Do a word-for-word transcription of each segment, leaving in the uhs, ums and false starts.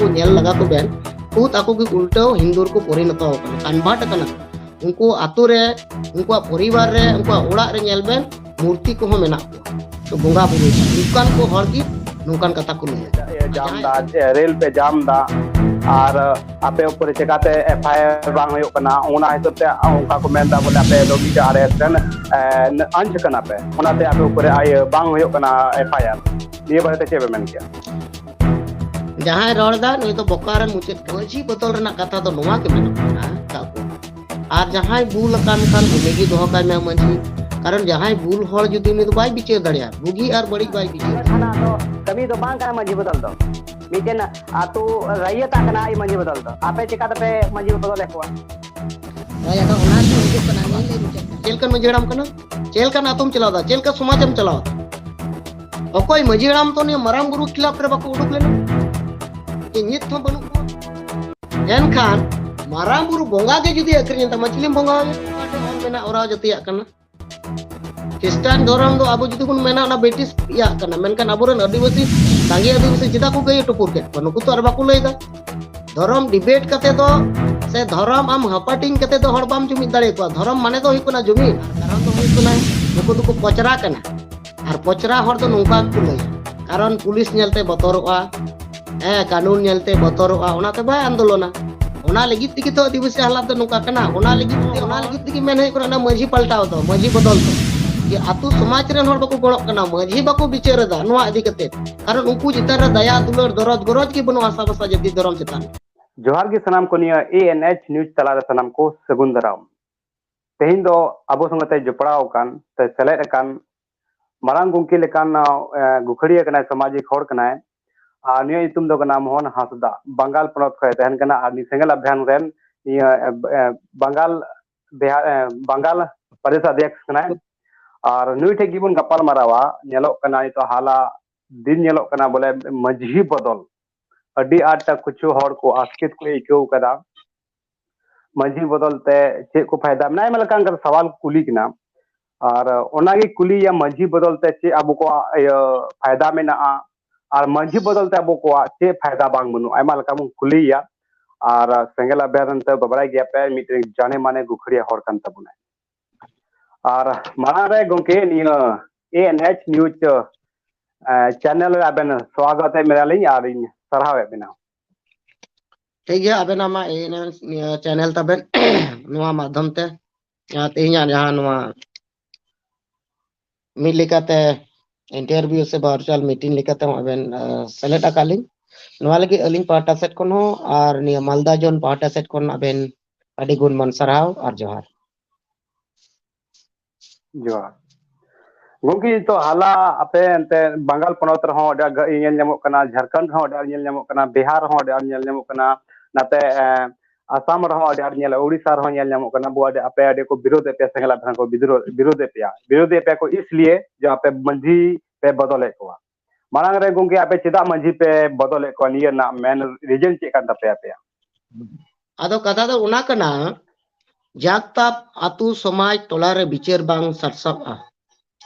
ᱠᱚ ᱧᱮᱞ ᱞᱟᱜᱟ ᱠᱚ ᱵᱮᱱ, ᱠᱷᱩᱫ ᱟᱠᱚ ᱜᱮ ᱩᱞᱴᱟᱹᱣ ᱦᱤᱱᱫᱩ ᱨᱮᱠᱚ ᱯᱚᱨᱤᱱᱚᱛᱚ ᱟᱠᱟᱱᱟ, ᱠᱚᱱᱵᱷᱟᱨᱴ ᱟᱠᱟᱱᱟ᱾ ᱩᱱᱠᱩ ᱟᱛᱳ ᱨᱮ, ᱩᱱᱠᱩᱣᱟᱜ ᱯᱚᱨᱤᱵᱟᱨ ᱨᱮ, ᱩᱱᱠᱩᱣᱟᱜ ᱚᱲᱟᱜ ᱨᱮ ᱧᱮᱞ ᱵᱮᱱ, ᱢᱩᱨᱛᱤ ᱠᱚᱦᱚᱸ ᱢᱮᱱᱟᱜ ᱠᱚᱣᱟ᱾ ᱛᱚ ᱵᱚᱸᱜᱟ ᱵᱩᱨᱩ ᱚᱱᱠᱟᱱ ᱠᱚ ᱦᱚᱲ ᱜᱮ ᱱᱚᱝᱠᱟᱱ ᱠᱟᱛᱷᱟ ᱠᱚ ᱞᱟᱹᱭᱟ᱾ ᱤᱭᱟᱹ ᱡᱟᱢ ᱫᱟ, ᱡᱮ ᱨᱮᱞ ᱯᱮ ᱡᱟᱢ ᱫᱟ, ᱟᱨ ᱟᱯᱮ ᱩᱯᱚᱨᱮ ᱪᱮᱠᱟᱛᱮ ᱮᱯᱷ ᱟᱭ ᱟᱨ ᱵᱟᱝ ᱦᱩᱭᱩᱜ ᱠᱟᱱᱟ? ᱚᱱᱟ ᱦᱤᱥᱟᱹᱵ ᱛᱮ ᱚᱱᱠᱟ ᱠᱚ ᱢᱮᱱ ᱫᱟ, ᱵᱚᱞᱮ ᱟᱯᱮ ᱫᱚ ᱢᱤᱫᱴᱮᱡ ᱟᱨᱮᱥᱴ ᱨᱮᱱ, ᱮ, ᱟᱸᱡᱽ ᱠᱟᱱᱟ ᱯᱮ, ᱚᱱᱟᱛᱮ ᱟᱯᱮ ᱩᱯᱚᱨᱮ ᱤᱭᱟᱹ ᱵᱟᱝ ᱦᱩᱭᱩᱜ ᱠᱟᱱᱟ ᱮᱯᱷ ᱟᱭ ᱟᱨ᱾ ᱱᱤᱭᱟᱹ ᱵᱟᱨᱮᱛᱮ ᱪᱮᱫ ᱯᱮ ᱢᱮᱱ ᱠᱮᱭᱟ? ᱡᱟᱦᱟᱸᱭ ᱨᱚᱲ ᱫᱟ, ᱱᱩᱭ ᱫᱚ ᱵᱚᱠᱟ ᱨᱮᱱ ᱢᱩᱪᱟᱹᱫ᱾ ᱢᱟᱹᱡᱷᱤ ᱵᱚᱫᱚᱞ ᱨᱮᱱᱟᱜ ᱠᱟᱛᱷᱟ ᱫᱚ ᱱᱚᱣᱟ ᱜᱮ ᱢᱮᱱᱟᱜ ᱠᱟᱱᱟ, ᱟᱨ ᱡᱟᱦᱟᱸᱭ ᱵᱩᱞ ᱟᱠᱟᱱ ᱠᱷᱟᱱ ᱩᱱᱤ ᱜᱮ ᱫᱚᱦᱚ ᱠᱟᱭ ᱢᱮ ᱢᱟᱹᱡᱷᱤ᱾ ᱠᱟᱨᱚᱱ ᱡᱟᱦᱟᱸᱭ ᱵᱩᱞ ᱦᱚᱲ ᱡᱩᱫᱤ ᱩᱱᱤ ᱫᱚ ᱵᱟᱭ ᱵᱤᱪᱟᱹᱨ ᱫᱟᱲᱮᱭᱟᱜᱼᱟ, ᱵᱩᱜᱤ ᱟᱨ ᱵᱟᱹᱲᱤᱡ ᱵᱟᱭ ᱵᱤᱪᱟᱹᱨ ᱫᱟᱲᱮᱭᱟᱜᱼᱟ᱾ ᱛᱷᱟᱱᱟ ᱫᱚ ᱠᱟᱹᱢᱤ ᱫᱚ ᱵᱟᱝ ᱠᱟᱱᱟ ᱢᱟᱹᱡᱷᱤ ᱵᱚᱫᱚᱞ ᱫᱚ᱾ ᱢᱤᱫᱴᱮᱱ ᱟᱛᱳ ᱨᱟᱭᱭᱟᱛᱟᱜ ᱠᱟᱱᱟ ᱟᱡ ᱢᱟᱹᱡᱷᱤ ᱵᱚᱫᱚᱞ ᱫᱚ᱾ ᱟᱯᱮ ᱪᱤᱠᱟ ᱛᱮᱯᱮ ᱢᱟᱹᱡᱷᱤ ᱵᱚᱫᱚᱞᱮᱫ ᱠᱚᱣᱟ? ᱦᱳᱭ, ᱟᱫᱚ ᱚᱱᱟ ᱜᱮ ᱦᱤᱡᱩᱜ ᱠᱟᱱᱟ, ᱱᱤᱭᱟᱹ ᱞᱟᱹᱭ ᱢᱩᱪᱟᱹᱫ ᱠᱟᱜ᱾ ᱪᱮᱫ ᱞᱮᱠᱟᱱ ᱢᱟᱹᱡᱷᱤ ᱦᱟᱲᱟᱢ ᱠᱟᱱᱟ? ᱪᱮᱫ ᱞᱮᱠᱟᱱ ᱟᱛᱳᱢ ᱪᱟᱞᱟᱣ ᱮᱫᱟ? ᱪᱮᱫ ᱞᱮᱠᱟ ᱥᱚᱢᱟᱡᱽ ᱮᱢ ᱪᱟᱞᱟᱣ ᱮᱫᱟ? ᱚᱠᱚᱭ ᱢᱟᱹᱡᱷᱤ ᱦᱟᱲᱟᱢ ᱛᱚ ᱱᱤᱭᱟᱹ ᱢᱟᱨᱟᱝ ᱵᱩᱨᱩ ᱠᱷᱤᱞᱟᱯ ᱨᱮ ᱵᱟᱠᱚ ᱩᱰᱩᱠ ᱞᱮᱱᱟ? ᱪᱮᱫ ᱱᱤᱛ ᱦᱚᱸ ᱵᱟᱹᱱᱩᱜ ᱠᱚᱣᱟ? ᱮᱱᱠᱷᱟᱱ ᱢᱟᱨᱟᱝ ᱵᱩᱨᱩ ᱵᱚᱸᱜᱟ ᱜᱮ ᱡᱩᱫᱤ ᱟᱹᱠᱷᱨᱤᱧ ᱮᱱ ᱛᱟᱢᱟ, ᱪᱤᱞᱤᱢ ᱵᱚᱸᱜᱟ ᱟᱭᱟ? ᱚᱱᱟ ᱴᱷᱮᱱ ᱚᱞ ᱢᱮᱱᱟᱜ, ᱚᱨᱟᱣ ᱡᱟᱹᱛᱤᱭᱟᱜ ᱠᱟᱱᱟ᱾ ᱠᱷᱨᱤᱥᱴᱟᱱ ᱫᱷᱚᱨᱚᱢ ᱫᱚ ᱟᱵᱚ ᱡᱩᱫᱤ ᱵᱚᱱ ᱢᱮᱱᱟ, ᱚᱱᱟ ᱵᱨᱤᱴᱤᱥ ᱭᱟᱜ ᱠᱟᱱᱟ, ᱢᱮᱱᱠᱷᱟᱱ ᱟᱵᱚᱨᱮᱱ ᱟᱹᱫᱤᱵᱟᱹᱥᱤ, ᱥᱟᱸᱜᱮ ᱟᱹᱫᱤᱵᱟᱹᱥᱤ ᱪᱮᱫᱟᱜ ᱠᱚ ᱜᱟᱹᱭ ᱴᱩᱯᱩᱨ ᱠᱮᱫ ᱠᱚᱣᱟ? ᱱᱩᱠᱩ ᱛᱚ ᱟᱨ ᱵᱟᱠᱚ ᱞᱟᱹᱭ ᱮᱫᱟ᱾ ᱫᱷᱚᱨᱚᱢ ᱰᱤᱵᱮᱴ ᱠᱟᱛᱮ ᱫᱚ ᱥᱮ ᱫᱷᱚᱨᱚᱢ ᱟᱢ ᱦᱟᱯᱟᱴᱤᱧ ᱠᱟᱛᱮ ᱫᱚ ᱦᱚᱲ ᱵᱟᱢ ᱡᱩᱢᱤᱫ ᱫᱟᱲᱮ ᱠᱚᱣᱟ᱾ ᱫᱷᱚᱨᱚᱢ ᱢᱟᱱᱮ ᱫᱚ ᱦᱩᱭᱩᱜ ᱠᱟᱱᱟ ᱡᱩᱢᱤᱫ, ᱟᱨ ᱠᱟᱨᱚᱱ ᱫᱚ ᱦᱩᱭᱩᱜ ᱠᱟᱱᱟ ᱱᱩᱠᱩ ᱫᱚᱠᱚ ᱠᱚᱪᱨᱟ ᱠᱟᱱᱟ᱾ ᱟᱨ ᱠᱚᱪᱨᱟ ᱦᱚᱲ ᱫᱚ ᱱᱚᱝᱠᱟ ᱜᱮᱠᱚ ᱞᱟᱹᱭᱟ, ᱠᱟᱨᱚᱱ ᱯᱩᱞᱤᱥ ᱧᱮᱞᱛᱮ ᱵᱚᱛᱚᱨᱚᱜᱼᱟ, ᱦᱮᱸ, ᱠᱟᱹᱱᱩᱱ ᱧᱮᱞᱛᱮ ᱵᱚᱛᱚᱨᱚᱜᱼᱟ, ᱚᱱᱟᱛᱮ ᱵᱟᱭ ᱟᱱᱫᱳᱞᱚᱱᱟ᱾ ᱚᱱᱟ ᱞᱟᱹᱜᱤᱫ ᱛᱮᱜᱮ ᱛᱚ ᱟᱹᱫᱤᱵᱟᱹᱥᱤ ᱦᱟᱞᱟᱛ ᱫᱚ ᱱᱚᱝᱠᱟ ᱠᱟᱱᱟ᱾ ᱚᱱᱟ ᱞᱟᱹᱜᱤᱫ ᱛᱮ, ᱚᱱᱟ ᱞᱟᱹᱜᱤᱫ ᱛᱮᱜᱮ ᱢᱮᱱ ᱦᱩᱭᱩᱜ ᱠᱟᱱᱟ, ᱚᱱᱟ ᱢᱟᱹᱡᱷᱤ ᱯᱟᱞᱴᱟᱣ ᱫᱚ, ᱢᱟᱹᱡᱷᱤ ᱵᱚᱫᱚᱞ ᱫᱚ, ᱡᱮ ᱟᱛᱳ ᱥᱚᱢᱟᱡᱽ ᱨᱮᱱ ᱦᱚᱲ ᱵᱟᱠᱚ ᱜᱚᱲᱚᱜ ᱠᱟᱱᱟ, ᱢᱟᱹᱡᱷᱤ ᱵᱟᱠᱚ ᱵᱤᱪᱟᱹᱨ ᱮᱫᱟ ᱱᱚᱣᱟ ᱤᱫᱤ ᱠᱟᱛᱮ, ᱠᱟᱨᱚᱱ ᱩᱱᱠᱩ ᱪᱮᱛᱟᱱ ᱨᱮ ᱫᱟᱭᱟ ᱫᱩᱞᱟᱹᱲ ᱫᱚᱨᱚᱫ ᱜᱚᱨᱚᱡᱽ ᱜᱮ ᱵᱟᱹᱱᱩᱜᱼᱟ ᱥᱟᱵᱟᱥᱟ ᱡᱟᱹᱛᱤ ᱫᱷᱚᱨᱚᱢ ᱪᱮᱛᱟᱱ᱾ ᱡᱚᱦᱟᱨ ᱜᱮ ᱥᱟᱱᱟᱢ ᱠᱚ, ᱱᱤᱭᱟᱹ ᱮ ᱮᱱ ᱮᱭᱤᱪ ᱱᱤᱭᱩᱡᱽ ᱛᱟᱞᱟᱨᱮ ᱥᱟᱱᱟᱢ ᱠᱚ ᱥᱟᱹᱜᱩᱱ ᱫᱟᱨᱟᱢ᱾ ᱛᱮᱦᱮᱧ ᱫᱚ ᱟᱵᱚ ᱥᱚᱸᱜᱮ ᱛᱮ ᱡᱚᱯᱲᱟᱣ ᱟᱠᱟᱱ ᱥᱮ ᱥᱮᱞᱮᱫ ᱟᱠᱟᱱ ᱢᱟᱨᱟᱝ ᱜᱚᱢᱠᱮ ᱞᱮᱠᱟᱱ, ᱮ, ᱜᱩᱠᱷᱟᱹᱲᱤᱭᱟᱹ ᱠᱟᱱᱟᱭ, ᱥᱟᱢᱟᱡᱤᱠ ᱦᱚᱲ ᱠᱟᱱᱟᱭ᱾ ᱟᱨ ᱱᱩᱭᱟᱜ ᱧᱩᱛᱩᱢ ᱫᱚ ᱠᱟᱱᱟ ᱢᱳᱦᱚᱱ ᱦᱟᱸᱥᱫᱟ, ᱵᱟᱝᱜᱟᱞ ᱯᱚᱱᱚᱛ ᱠᱷᱚᱱ ᱛᱟᱦᱮᱱ ᱠᱟᱱᱟ ᱟᱨ ᱱᱩᱭ ᱥᱮᱸᱜᱮᱞ ᱟᱵᱷᱤᱭᱟᱱ ᱨᱮᱱ ᱤᱭᱟᱹ, ᱮ, ᱮ, ᱵᱟᱝᱜᱟᱞ ᱵᱤᱦᱟᱨ, ᱮ, ᱵᱟᱝᱜᱟᱞ ᱯᱨᱚᱫᱮᱥ ᱚᱫᱷᱭᱚᱠᱥ ᱠᱟᱱᱟᱭ᱾ ᱟᱨ ᱱᱩᱭ ᱴᱷᱮᱡ ᱜᱮᱵᱚᱱ ᱜᱟᱯᱟᱞ ᱢᱟᱨᱟᱣᱟ᱾ ᱧᱮᱞᱚᱜ ᱠᱟᱱᱟ ᱱᱤᱛᱚᱜ ᱦᱟᱞᱟ ᱫᱤᱱ ᱧᱮᱞᱚᱜ ᱠᱟᱱᱟ ᱵᱚᱞᱮ ᱢᱟᱹᱡᱷᱤ ᱵᱚᱫᱚᱞ ᱟᱹᱰᱤ ᱟᱸᱴ ᱠᱤᱪᱷᱩ ᱦᱚᱲ ᱠᱚ ᱟᱥᱠᱮᱛ ᱠᱚ ᱟᱹᱭᱠᱟᱹᱣ ᱠᱟᱫᱟ᱾ ᱢᱟᱹᱡᱷᱤ ᱵᱚᱫᱚᱞ ᱛᱮ ᱪᱮᱫ ᱠᱚ ᱯᱷᱟᱭᱫᱟ ᱢᱮᱱᱟᱜᱼᱟ, ᱟᱭᱢᱟ ᱞᱮᱠᱟᱱ ᱥᱟᱣᱟᱞ ᱠᱚ ᱠᱩᱞᱤ ᱠᱟᱱᱟ᱾ ᱟᱨ ᱚᱱᱟᱜᱮ ᱠᱩᱞᱤᱭᱟ, ᱢᱟᱹᱡᱷᱤ ᱵᱚᱫᱚᱞ ᱛᱮ ᱪᱮᱫ ᱟᱵᱚ ᱠᱚᱣᱟᱜ ᱤᱭᱟᱹ ᱯᱷᱟᱭᱫᱟ ᱢᱮᱱᱟᱜᱼᱟ? ᱟᱨ ᱢᱟᱹᱡᱷᱤ ᱵᱚᱫᱚᱞ ᱛᱮ ᱟᱵᱚ ᱠᱚᱣᱟᱜ ᱪᱮᱫ ᱯᱷᱟᱭᱫᱟ ᱵᱟᱝ ᱵᱟᱹᱱᱩᱜᱼᱟ, ᱟᱭᱢᱟ ᱞᱮᱠᱟ ᱵᱚᱱ ᱠᱩᱞᱤᱭᱮᱭᱟ᱾ ᱟᱨ ᱥᱮᱸᱜᱮᱞ ᱟᱵᱮᱱ ᱛᱮ ᱵᱟᱲᱟᱭ ᱜᱮᱭᱟ ᱯᱮ, ᱢᱤᱫᱴᱮᱱ ᱡᱟᱱᱮ ᱢᱟᱱᱮ ᱜᱩᱠᱷᱲᱤᱭᱟᱹ ᱦᱚᱲ ᱠᱟᱱ ᱛᱟᱵᱚᱱᱟᱭ᱾ ᱟᱨ ᱢᱟᱲᱟᱝ ᱨᱮ ᱜᱚᱢᱠᱮ, ᱱᱤᱭᱟᱹ A N H news channel ᱨᱮ ᱟᱵᱮᱱ ᱥᱣᱟᱜᱚᱛ ᱮᱫ ᱵᱮᱱᱟᱞᱤᱧ ᱟᱨ ᱤᱧ ᱥᱟᱨᱦᱟᱣᱮᱫ ᱵᱮᱱᱟ᱾ ᱴᱷᱤᱠ ᱜᱮᱭᱟ, ᱟᱵᱮᱱᱟᱜ ᱢᱟ A N H channel ᱛᱟᱵᱮᱱ᱾ ᱱᱚᱣᱟ ᱢᱟᱫᱽᱫᱷᱚᱢ ᱛᱮ ᱛᱮᱦᱮᱧᱟᱜ ᱡᱟᱦᱟᱸ ᱱᱚᱣᱟ ᱢᱤᱫ ᱞᱮᱠᱟᱛᱮ interview ᱥᱮ virtual meeting ᱞᱮᱠᱟᱛᱮ ᱦᱚᱸ ᱟᱵᱮᱱ ᱥᱮᱞᱮᱫ ᱟᱠᱟᱫ ᱞᱤᱧ᱾ ᱱᱚᱣᱟ ᱞᱟᱹᱜᱤᱫ ᱟᱹᱞᱤᱧ ᱯᱟᱦᱴᱟ ᱥᱮᱫ ᱠᱷᱚᱱ ᱦᱚᱸ ᱟᱨ ᱱᱤᱭᱟᱹ ᱢᱟᱞᱫᱟ ᱡᱳᱱ ᱯᱟᱦᱴᱟ ᱥᱮᱫ ᱠᱷᱚᱱ ᱟᱵᱮᱱ ᱟᱹᱰᱤ ᱜᱩᱱ ᱢᱟᱱ ᱥᱟᱨᱦᱟᱣ ᱟᱨ ᱡᱚᱦᱟᱨ᱾ ᱡᱚᱦᱟᱨ᱾ ᱜᱚᱢᱠᱮ, ᱱᱤᱛᱚᱜ ᱦᱟᱞᱟ ᱟᱯᱮ ᱮᱱᱛᱮ ᱵᱟᱝᱜᱟᱞ ᱯᱚᱱᱚᱛ ᱨᱮᱦᱚᱸ ᱟᱹᱰᱤ ᱟᱸᱴ ᱧᱮᱞ ᱧᱟᱢᱚᱜ ᱠᱟᱱᱟ, ᱡᱷᱟᱲᱠᱷᱚᱸᱰ ᱨᱮᱦᱚᱸ ᱟᱹᱰᱤ ᱟᱸᱴ ᱧᱮᱞ ᱧᱟᱢᱚᱜ ᱠᱟᱱᱟ, ᱵᱤᱦᱟᱨ ᱨᱮᱦᱚᱸ ᱟᱹᱰᱤ ᱟᱸᱴ ᱧᱮᱞ ᱧᱟᱢᱚᱜ ᱠᱟᱱᱟ, ᱱᱟᱛᱮ ᱟᱥᱟᱢ ᱨᱮᱦᱚᱸ ᱟᱹᱰᱤ ᱟᱸᱴ ᱧᱮᱞ, ᱳᱰᱤᱥᱟ ᱨᱮᱦᱚᱸ ᱧᱮᱞ ᱧᱟᱢᱚᱜ ᱠᱟᱱᱟ᱾ ᱟᱵᱚ ᱟᱹᱰᱤ, ᱟᱯᱮ ᱟᱹᱰᱤ ᱠᱚ ᱵᱤᱨᱳᱫ ᱮᱫ ᱯᱮᱭᱟ, ᱥᱮᱸᱜᱮᱞ ᱟᱵᱮᱱ ᱠᱚ ᱵᱤᱨᱳᱫ ᱮᱫ ᱯᱮᱭᱟ, ᱵᱤᱨᱳᱫ ᱮᱫ ᱯᱮᱭᱟ ᱠᱚ, ᱤᱥᱞᱤᱭᱮ ᱡᱮ ᱟᱯᱮ ᱢᱟᱹᱡᱷᱤ ᱯᱮ ᱵᱚᱫᱚᱞᱮᱫ ᱠᱚᱣᱟ᱾ ᱢᱟᱲᱟᱝ ᱨᱮ ᱜᱚᱢᱠᱮ, ᱟᱯᱮ ᱪᱮᱫᱟᱜ ᱢᱟᱹᱡᱷᱤ ᱯᱮ ᱵᱚᱫᱚᱞᱮᱫ ᱠᱚᱣᱟ? ᱱᱤᱭᱟᱹ ᱨᱮᱱᱟᱜ ᱢᱮᱱ reason ᱪᱮᱫ ᱠᱟᱱ ᱛᱟᱯᱮᱭᱟ ᱟᱯᱮᱭᱟᱜ? ᱟᱫᱚ ᱠᱟᱛᱷᱟ ᱫᱚ ᱚᱱᱟ ᱠᱟᱱᱟ, ᱡᱟᱠ ᱛᱟᱯ ᱟᱛᱳ ᱥᱚᱢᱟᱡᱽ ᱴᱚᱞᱟ ᱨᱮ ᱵᱤᱪᱟᱹᱨ ᱵᱟᱝ ᱥᱟᱨᱥᱟᱜᱼᱟ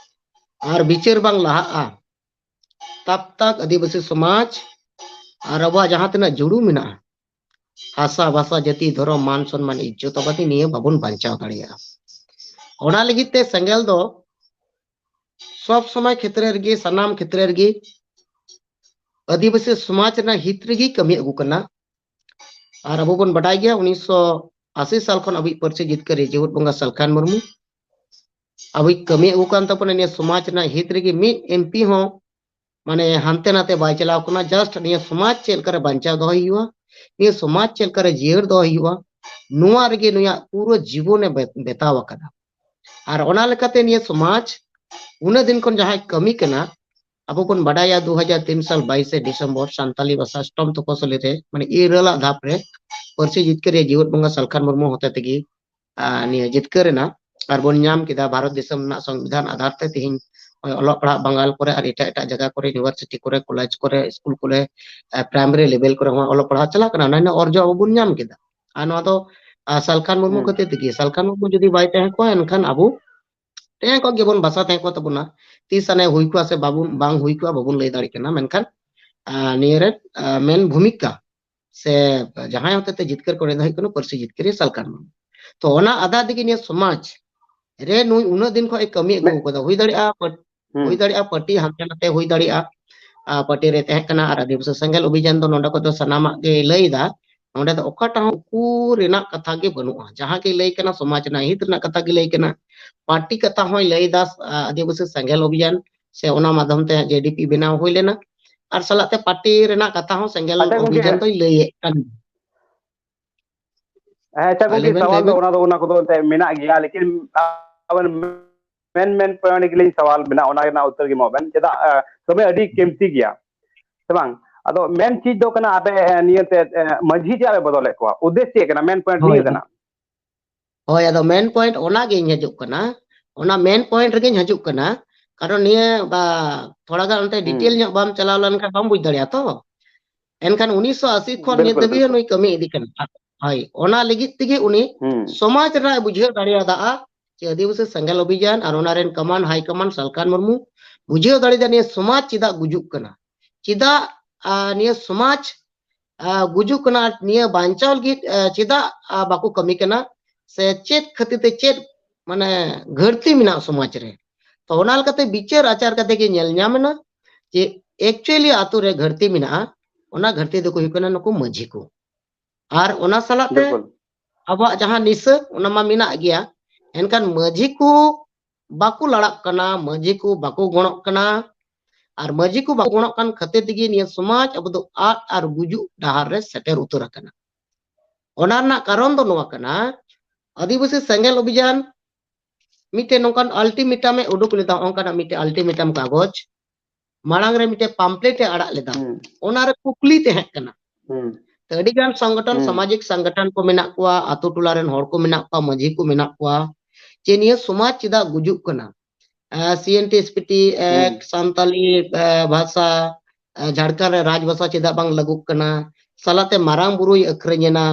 ᱟᱨ ᱵᱤᱪᱟᱹᱨ ᱵᱟᱝ ᱞᱟᱦᱟᱜᱼᱟ, ᱛᱟᱵ ᱛᱟᱠ ᱟᱹᱫᱤᱵᱟᱹᱥᱤ ᱥᱚᱢᱟᱡᱽ ᱟᱨ ᱟᱵᱚᱣᱟᱜ ᱡᱟᱦᱟᱸ ᱛᱤᱱᱟᱹᱜ ᱡᱩᱲᱩ ᱢᱮᱱᱟᱜᱼᱟ, ᱦᱟᱥᱟ ᱵᱷᱟᱥᱟ, ᱡᱟᱹᱛᱤ, ᱫᱷᱚᱨᱚᱢ, ᱢᱟᱱ ᱥᱚᱱᱢᱟᱱ, ᱤᱡᱽᱡᱚᱛ ᱟᱵᱟᱫᱤ ᱱᱤᱭᱟᱹ ᱵᱟᱵᱚᱱ ᱵᱟᱧᱪᱟᱣ ᱫᱟᱲᱮᱭᱟᱜᱼᱟ᱾ ᱚᱱᱟ ᱞᱟᱹᱜᱤᱫ ᱛᱮ ᱥᱮᱸᱜᱮᱞ ᱫᱚ ᱥᱚᱵ ᱥᱚᱢᱚᱭ ᱠᱷᱮᱛᱨᱮ ᱨᱮᱜᱮ, ᱥᱟᱱᱟᱢ ᱠᱷᱮᱛᱨᱮ ᱨᱮᱜᱮ ᱟᱹᱫᱤᱵᱟᱹᱥᱤ ᱥᱚᱢᱟᱡᱽ ᱨᱮᱱᱟᱜ ᱦᱤᱛ ᱨᱮᱜᱮ ᱠᱟᱹᱢᱤ ᱟᱹᱜᱩ ᱠᱟᱱᱟ᱾ ᱟᱨ ᱟᱵᱚ ᱵᱚᱱ ᱵᱟᱰᱟᱭ ᱜᱮᱭᱟ, ᱩᱱᱤᱥᱥᱚ ᱟᱥᱤ ᱥᱟᱞ ᱠᱷᱚᱱ ᱟᱵᱚᱭᱤᱡ ᱯᱟᱹᱨᱥᱤ ᱡᱤᱛᱠᱟᱹᱨᱤᱭᱟᱹ ᱡᱤᱣᱮᱫ ᱵᱚᱸᱜᱟ ᱥᱟᱞᱠᱷᱟᱱ ᱢᱩᱨᱢᱩ, ᱟᱵᱚᱭᱤᱡ ᱠᱟᱹᱢᱤ ᱟᱹᱜᱩ ᱠᱟᱱ ᱛᱟᱵᱚᱱᱟ ᱱᱤᱭᱟᱹ ᱥᱚᱢᱟᱡᱽ ᱨᱮᱱᱟᱜ ᱦᱤᱛ ᱨᱮᱜᱮ᱾ ᱢᱤᱫ M P ᱦᱚᱸ ᱢᱟᱱᱮ ᱦᱟᱱᱛᱮ ᱱᱟᱛᱮ ᱵᱟᱭ ᱪᱟᱞᱟᱣ ᱠᱟᱱᱟ᱾ Just ᱱᱤᱭᱟᱹ ᱥᱚᱢᱟᱡᱽ ᱪᱮᱫ ᱞᱮᱠᱟᱨᱮ ᱵᱟᱧᱪᱟᱣ ᱫᱚᱦᱚᱭ ᱦᱩᱭᱩᱜᱼᱟ, ᱱᱤᱭᱟᱹ ᱥᱚᱢᱟᱡᱽ ᱪᱮᱫ ᱞᱮᱠᱟᱨᱮ ᱡᱤᱭᱟᱹᱲ ᱫᱚᱦᱚᱭ ᱦᱩᱭᱩᱜᱼᱟ, ᱱᱚᱣᱟ ᱨᱮᱜᱮ ᱱᱩᱭᱟᱜ ᱯᱩᱨᱟᱹ ᱡᱤᱵᱚᱱᱮ ᱵᱮ-, ᱵᱮᱛᱟᱣ ᱟᱠᱟᱫᱟ᱾ ᱟᱨ ᱚᱱᱟ ᱞᱮᱠᱟᱛᱮ ᱱᱤᱭᱟᱹ ᱥᱚᱢᱟᱡᱽ ᱩᱱᱟᱹᱜ ᱫᱤᱱ ᱠᱷᱚᱱ ᱡᱟᱦᱟᱸᱭ ᱠᱟᱹᱢᱤ ᱠᱟᱱᱟ, ᱟᱵᱚ ᱵᱚᱱ ᱵᱟᱰᱟᱭᱟ ᱫᱩ ᱦᱟᱡᱟᱨ ᱛᱤᱱ ᱥᱟᱞ ᱵᱟᱭᱤᱥᱮ ᱰᱤᱥᱮᱢᱵᱚᱨ ᱥᱟᱱᱛᱟᱞᱤ ᱵᱷᱟᱥᱟ ᱚᱥᱴᱚᱢ ᱛᱚᱯᱚᱥᱤᱞᱤ ᱨᱮ, ᱢᱟᱱᱮ ᱤᱨᱟᱹᱞᱟᱜ ᱫᱷᱟᱯ ᱨᱮ ᱯᱟᱹᱨᱥᱤ ᱡᱤᱛᱠᱟᱹᱨᱤᱭᱟᱹ ᱡᱤᱣᱮᱫ ᱵᱚᱸᱜᱟ ᱥᱟᱞᱠᱷᱟᱱ ᱢᱩᱨᱢᱩ ᱦᱚᱛᱮ ᱛᱮᱜᱮ ᱟᱨ ᱱᱤᱭᱟᱹ ᱡᱤᱛᱠᱟᱹᱨ ᱨᱮᱱᱟᱜ ᱟᱨ ᱵᱚᱱ ᱧᱟᱢ ᱠᱮᱫᱟ᱾ ᱵᱷᱟᱨᱚᱛ ᱫᱤᱥᱚᱢ ᱨᱮᱱᱟᱜ ᱥᱚᱝᱵᱤᱫᱷᱟᱱ ᱟᱫᱷᱟᱨ ᱛᱮ ᱛᱮᱦᱮᱧ ᱱᱚᱜᱼᱚᱭ ᱚᱞᱚᱜ ᱯᱟᱲᱦᱟᱜ ᱵᱟᱝᱜᱟᱞ ᱠᱚᱨᱮ ᱟᱨ ᱮᱴᱟᱜ ᱮᱴᱟᱜ ᱡᱟᱭᱜᱟ ᱠᱚᱨᱮ, university ᱠᱚᱨᱮ, college ᱠᱚᱨᱮ, school ᱠᱚᱨᱮ, ᱮ, primary level ᱠᱚᱨᱮ ᱦᱚᱸ ᱚᱞᱚᱜ ᱯᱟᱲᱦᱟᱜ ᱪᱟᱞᱟᱜ ᱠᱟᱱᱟ᱾ ᱚᱱᱟ ᱨᱮᱱᱟᱜ ᱚᱨᱡᱚ ᱟᱵᱚ ᱵᱚᱱ ᱧᱟᱢ ᱠᱮᱫᱟ᱾ ᱟᱨ ᱱᱚᱣᱟ ᱫᱚ, ᱟ, ᱥᱟᱞᱠᱷᱟᱱ ᱢᱩᱨᱢᱩ ᱦᱮᱸ᱾ ᱠᱷᱟᱹᱛᱤᱨ ᱛᱮᱜᱮ᱾ ᱥᱟᱞᱠᱷᱟᱱ ᱢᱩᱨᱢᱩ ᱡᱩᱫᱤ ᱵᱟᱭ ᱛᱟᱦᱮᱸ ᱠᱚᱜᱼᱟ, ᱮᱱᱠᱷᱟᱱ ᱟᱵᱚ ᱛᱟᱦᱮᱸ ᱠᱚᱜ ᱜᱮᱵᱚᱱ, ᱵᱟᱥᱟ ᱛᱟᱦᱮᱸ ᱠᱚᱜ ᱛᱟᱵᱚᱱᱟ᱾ ᱛᱤᱥ ᱟᱱᱮ ᱦᱩᱭ ᱠᱚᱜᱼᱟ ᱥᱮ ᱵᱟᱵᱚᱱ, ᱵᱟᱝ ᱦᱩᱭ ᱠᱚᱜᱼᱟ, ᱵᱟᱵᱚᱱ ᱞᱟᱹᱭ ᱫᱟᱲᱮᱭᱟᱜ ᱠᱟᱱᱟ᱾ ᱢᱮᱱᱠᱷᱟᱱ ᱟᱨ ᱱᱤᱭᱟᱹ ᱨᱮ, ᱟᱨ ᱢᱮᱱ ᱵᱷᱩᱢᱤᱠᱟ ᱥᱮ ᱡᱟᱦᱟᱸᱭ ᱦᱚᱛᱮᱛᱮ ᱡᱤᱛᱠᱟᱹᱨ ᱠᱚ, ᱩᱱᱤ ᱫᱚ ᱦᱩᱭᱩᱜ ᱠᱟᱱᱟ ᱯᱟᱹᱨᱥᱤ ᱡᱤᱛᱠᱟᱹᱨᱤᱭᱟᱹ ᱥᱟᱞᱠᱷᱟᱱ ᱢᱩᱨᱢᱩ᱾ ᱛᱚ ᱚᱱᱟ ᱟᱫᱷᱟ ᱛᱮᱜᱮ ᱱᱤᱭᱟᱹ ᱥᱚᱢᱟᱡᱽ ᱨᱮ ᱱᱩᱭ ᱩᱱᱟᱹᱜ ᱫᱤᱱ ᱠᱷᱚᱱ ᱮ ᱠᱟᱹᱢᱤ ᱟᱹᱜᱩ ᱟᱠᱟᱫᱟ, ᱦᱩᱭ ᱫᱟᱲᱮᱭᱟᱜᱼᱟ ᱯᱟᱹ-, ᱦᱩᱸ᱾ ᱦᱩᱭ ᱫᱟᱲᱮᱭᱟᱜᱼᱟ ᱯᱟᱨᱴᱤ ᱦᱟᱱᱛᱮ ᱱᱟᱛᱮ ᱦᱩᱭ ᱫᱟᱲᱮᱭᱟᱜᱼᱟ, ᱟᱨ ᱯᱟᱨᱴᱤ ᱨᱮ ᱛᱟᱦᱮᱸ ᱠᱟᱱᱟ, ᱟᱨ ᱟᱹᱫᱤᱵᱟᱹᱥᱤ ᱥᱮᱸᱜᱮᱞ ᱚᱵᱷᱤᱡᱟᱱ ᱫᱚ ᱱᱚᱰᱮ ᱠᱷᱚᱱ ᱫᱚ ᱥᱟᱱᱟᱢᱟᱜ ᱜᱮ ᱞᱟᱹᱭ ᱮᱫᱟ᱾ ᱱᱚᱰᱮ ᱫᱚ ᱚᱠᱟᱴᱟᱜ ᱦᱚᱸ ᱩᱠᱩ ᱨᱮᱱᱟᱜ ᱠᱟᱛᱷᱟ ᱜᱮ ᱵᱟᱹᱱᱩᱜᱼᱟ, ᱡᱟᱦᱟᱸ ᱜᱮ ᱞᱟᱹᱭ ᱠᱟᱱᱟ ᱥᱚᱢᱟᱡᱽ ᱨᱮᱱᱟᱜ ᱦᱤᱛ ᱨᱮᱱᱟᱜ ᱠᱟᱛᱷᱟ ᱜᱮ ᱞᱟᱹᱭ ᱠᱟᱱᱟ᱾ ᱯᱟᱨᱴᱤ ᱠᱟᱛᱷᱟ ᱦᱚᱸᱭ ᱞᱟᱹᱭ ᱮᱫᱟ, ᱟ, ᱟᱹᱫᱤᱵᱟᱹᱥᱤ ᱥᱮᱸᱜᱮᱞ ᱚᱵᱷᱤᱡᱟᱱ ᱥᱮ ᱚᱱᱟ ᱢᱟᱫᱽᱫᱷᱚᱢ ᱛᱮ ᱡᱮᱰᱤᱯᱤ ᱵᱮᱱᱟᱣ ᱦᱩᱭ ᱞᱮᱱᱟ, ᱟᱨ ᱥᱟᱞᱟᱜ ᱛᱮ ᱯᱟᱨᱴᱤ ᱨᱮᱱᱟᱜ ᱠᱟᱛᱷᱟ ᱦᱚᱸ ᱥᱮᱸᱜᱮᱞ ᱟᱪᱪᱷᱟ ᱜᱚᱝᱠᱮ᱾ ᱚᱵᱷᱤᱡᱟᱱ ᱫᱚᱭ ᱞᱟᱹᱭᱮᱫ ᱠᱟᱱ᱾ ᱦᱮᱸ, ᱟᱪᱪᱷᱟ ᱦᱮᱸ, ᱞᱟᱹᱭ ᱜᱚᱝᱠᱮ, ᱵᱮᱱ, ᱞᱟᱹᱭ ᱥᱟᱣᱟᱞ ᱫᱚ ᱵᱮᱱ᱾ ᱚᱱᱟ ᱫᱚ, ᱚᱱᱟ ᱠᱚᱫᱚ ᱮᱱᱛᱮᱫ ᱢᱮᱱᱟᱜ ᱜᱮᱭᱟ, ᱞᱮᱠᱤᱱ ᱟᱵᱮᱱ ᱢᱮᱱ, ᱢᱮᱱ point ᱜᱮᱞᱤᱧ ᱥᱟᱣᱟᱞ ᱢᱮᱱᱟᱜᱼᱟ, ᱚᱱᱟ ᱨᱮᱱᱟᱜ ᱩᱛᱛᱚᱨ ᱜᱮ ᱮᱢᱚᱜ ᱵᱮᱱ᱾ ᱪᱮᱫᱟᱜ, ᱮ, ᱥᱚᱢᱚᱭ ᱟᱹᱰᱤ ᱠᱤᱢᱛᱤ ᱜᱮᱭᱟ, ᱥᱮ ᱵᱟᱝ? ᱟᱫᱚ ᱢᱮᱱ ᱪᱮᱫ ᱫᱚ ᱠᱟᱱᱟ, ᱟᱯᱮ, ᱮ, ᱱᱤᱭᱟᱹ ᱛᱮ, ᱮ, ᱢᱟᱹᱡᱷᱤ ᱪᱮᱫᱟᱜ ᱯᱮ ᱵᱚᱫᱚᱞᱮᱫ ᱠᱚᱣᱟ? ᱩᱫᱽᱫᱮᱥ ᱪᱮᱫ ᱠᱟᱱᱟ? ᱢᱮᱱ point ᱦᱳᱭ, ᱱᱤᱭᱟᱹ ᱠᱟᱱᱟ᱾ ᱦᱳᱭ, ᱟᱫᱚ ᱢᱮᱱ point ᱚᱱᱟ ᱜᱤᱧ ᱦᱤᱡᱩᱜ ᱠᱟᱱᱟ, ᱚᱱᱟ ᱢᱮᱱ point ᱨᱮᱜᱤᱧ ᱦᱤᱡᱩᱜ ᱠᱟᱱᱟ, ᱠᱟᱨᱚᱱ ᱱᱤᱭᱟᱹ, ᱵᱟ, ᱛᱷᱚᱲᱟ ᱜᱟᱱ ᱚᱱᱛᱮ ᱦᱩᱸ᱾ ᱰᱤᱴᱮᱞ ᱧᱚᱜ ᱵᱟᱢ ᱪᱟᱞᱟᱣ ᱞᱮᱱᱠᱷᱟᱱ ᱵᱟᱢ ᱵᱩᱡᱽ ᱫᱟᱲᱮᱭᱟᱜᱼᱟ ᱛᱚ᱾ ᱮᱱᱠᱷᱟᱱ ᱩᱱᱤᱥᱥᱚ ᱟᱥᱤ ᱠᱷᱚᱱ ᱱᱤᱛ ᱵᱤᱞᱠᱩᱞ, ᱫᱷᱟᱹᱵᱤᱡ ᱦᱚᱸ ᱵᱤᱞᱠᱩᱞ᱾ ᱱᱩᱭ ᱠᱟᱹᱢᱤ ᱤᱫᱤ ᱠᱟᱱᱟ᱾ ᱦᱳᱭ, ᱚᱱᱟ ᱞᱟᱹᱜᱤᱫ ᱛᱮᱜᱮ ᱩᱱᱤ ᱦᱩᱸ᱾ ᱥᱚᱢᱟᱡᱽ ᱨᱮᱱᱟᱜ ᱮ ᱵᱩᱡᱷᱟᱹᱣ ᱫᱟᱲᱮᱭᱟᱫᱟ ᱡᱮ ᱟᱹᱫᱤᱵᱟᱹᱥᱤ ᱥᱮᱸᱜᱮᱞ ᱚᱵᱷᱤᱡᱟᱱ ᱟᱨ ᱚᱱᱟ ᱨᱮᱱ command, high command Salkhan Murmu ᱵᱩᱡᱷᱟᱹᱣ ᱫᱟᱲᱮᱭᱟᱫᱟ ᱱᱤᱭᱟᱹ ᱥᱚᱢᱟᱡᱽ ᱪᱮᱫᱟᱜ ᱜᱩᱡᱩᱜ ᱠᱟᱱᱟ, ᱪᱮᱫᱟᱜ, ᱟ, ᱱᱤᱭᱟᱹ ᱥᱚᱢᱟᱡᱽ, ᱟ, ᱜᱩᱡᱩᱜ ᱠᱟᱱᱟ, ᱱᱤᱭᱟᱹ ᱵᱟᱧᱪᱟᱣ ᱞᱟᱹᱜᱤᱫ, ᱟ, ᱪᱮᱫᱟᱜ, ᱟ, ᱵᱟᱠᱚ ᱠᱟᱹᱢᱤ ᱠᱟᱱᱟ, ᱥᱮ ᱪᱮᱫ ᱠᱷᱟᱹᱛᱤᱨ ᱛᱮ ᱪᱮᱫ, ᱢᱟᱱᱮ, ᱜᱷᱟᱹᱲᱛᱤ ᱢᱮᱱᱟᱜᱼᱟ ᱥᱚᱢᱟᱡᱽ ᱨᱮ᱾ ᱛᱚ ᱚᱱᱟ ᱞᱮᱠᱟᱛᱮ ᱵᱤᱪᱟᱹᱨ ᱟᱪᱟᱨ ᱠᱟᱛᱮ ᱜᱮ ᱧᱮᱞ ᱧᱟᱢ ᱮᱱᱟ ᱡᱮ actually ᱟᱛᱳ ᱨᱮ ᱜᱷᱟᱹᱲᱛᱤ ᱢᱮᱱᱟᱜᱼᱟ, ᱚᱱᱟ ᱜᱷᱟᱹᱲᱛᱤ ᱫᱚᱠᱚ ᱦᱩᱭᱩᱜ ᱠᱟᱱᱟ ᱱᱩᱠᱩ ᱢᱟᱹᱡᱷᱤ ᱠᱚ᱾ ᱟᱨ ᱚᱱᱟ ᱥᱟᱞᱟᱜ ᱛᱮ ᱵᱤᱞᱠᱩᱞ᱾ ᱟᱵᱚᱣᱟᱜ ᱡᱟᱦᱟᱸ ᱱᱤᱥᱟᱹ, ᱚᱱᱟ ᱢᱟ ᱢᱮᱱᱟᱜ ᱜᱮᱭᱟ, ᱮᱱᱠᱷᱟᱱ ᱢᱟᱹᱡᱷᱤ ᱠᱚ ᱵᱟᱠᱚ ᱞᱟᱲᱟᱜ ᱠᱟᱱᱟ, ᱢᱟᱹᱡᱷᱤ ᱠᱚ ᱵᱟᱠᱚ ᱜᱚᱲᱚᱜ ᱠᱟᱱᱟ, ᱟᱨ ᱢᱟᱹᱡᱷᱤ ᱠᱚ ᱵᱟᱠᱚ ᱜᱚᱲᱚᱜ ᱠᱟᱱ ᱠᱷᱟᱹᱛᱤᱨ ᱛᱮᱜᱮ ᱱᱤᱭᱟᱹ ᱥᱚᱢᱟᱡᱽ ᱟᱵᱚ ᱫᱚ ᱟᱫ ᱟᱨ ᱜᱩᱡᱩᱜ ᱰᱟᱦᱟᱨ ᱨᱮ ᱥᱮᱴᱮᱨ ᱩᱛᱟᱹᱨ ᱟᱠᱟᱱᱟ᱾ ᱚᱱᱟ ᱨᱮᱱᱟᱜ ᱠᱟᱨᱚᱱ ᱫᱚ ᱱᱚᱣᱟ ᱠᱟᱱᱟ, ᱟᱹᱫᱤᱵᱟᱹᱥᱤ ᱥᱮᱸᱜᱮᱞ ᱚᱵᱷᱤᱡᱟᱱ ᱢᱤᱫᱴᱮᱱ ᱱᱚᱝᱠᱟᱱ ultimatum ᱮ ᱩᱰᱩᱠ ᱞᱮᱫᱟ, ᱚᱱᱠᱟᱱᱟᱜ ᱢᱤᱫᱴᱮᱱ ultimatum ᱠᱟᱜᱚᱡᱽ, ᱢᱟᱲᱟᱝ ᱨᱮ ᱢᱤᱫᱴᱮᱱ pamphlet ᱮ ᱟᱲᱟᱜ ᱞᱮᱫᱟ᱾ ᱦᱩᱸ᱾ ᱚᱱᱟᱨᱮ ᱠᱩᱠᱞᱤ ᱛᱟᱦᱮᱸ ᱠᱟᱱᱟ᱾ ᱦᱩᱸ᱾ ᱛᱚ, ᱟᱹᱰᱤ ᱜᱟᱱ ᱥᱚᱝᱜᱚᱴᱷᱚᱱ, ᱦᱩᱸ᱾ ᱥᱟᱢᱟᱡᱤᱠ ᱥᱚᱝᱜᱚᱴᱷᱚᱱ ᱠᱚ ᱢᱮᱱᱟᱜ ᱠᱚᱣᱟ, ᱟᱛᱳ ᱴᱚᱞᱟ ᱨᱮᱱ ᱦᱚᱲ ᱠᱚ ᱢᱮᱱᱟᱜ ᱠᱚᱣᱟ, ᱢᱟᱹᱡᱷᱤ ᱠᱚ ᱢᱮᱱᱟᱜ ᱠᱚᱣᱟ, ᱡᱮ ᱱᱤᱭᱟᱹ ᱥᱚᱢᱟᱡᱽ ᱪᱮᱫᱟᱜ ᱜᱩᱡᱩᱜ ᱠᱟᱱᱟ? ᱟᱨ C N T S P T ᱦᱩᱸ᱾ Act, ᱥᱟᱱᱛᱟᱞᱤ, ᱮ, ᱵᱷᱟᱥᱟ, ᱮ, ᱡᱷᱟᱲᱠᱷᱚᱸᱰ ᱨᱮ ᱨᱟᱡᱽ ᱵᱷᱟᱥᱟ ᱪᱮᱫᱟᱜ ᱵᱟᱝ ᱞᱟᱹᱜᱩᱜ ᱠᱟᱱᱟ? ᱥᱟᱞᱟᱛᱮ ᱢᱟᱨᱟᱝ ᱵᱩᱨᱩᱭ ᱟᱹᱠᱷᱨᱤᱧ ᱮᱱᱟ,